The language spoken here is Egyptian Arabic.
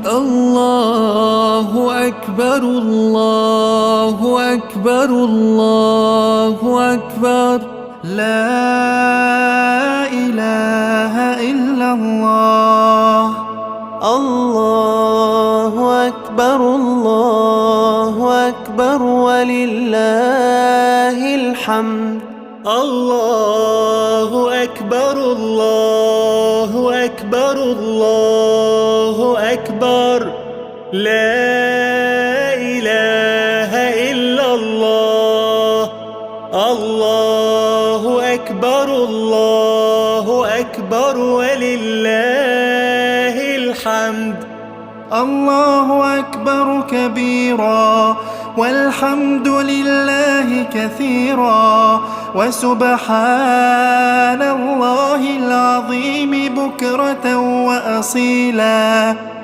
الله أكبر الله أكبر الله أكبر. لا إله إلا الله. الله أكبر الله أكبر ولله الحمد. الله أكبر الله أكبر الله أكبر. لا إله إلا الله. الله أكبر الله أكبر ولله الحمد. الله أكبر كبيرا والحمد لله كثيرا وسبحان الله العظيم بكرة وأصيلا.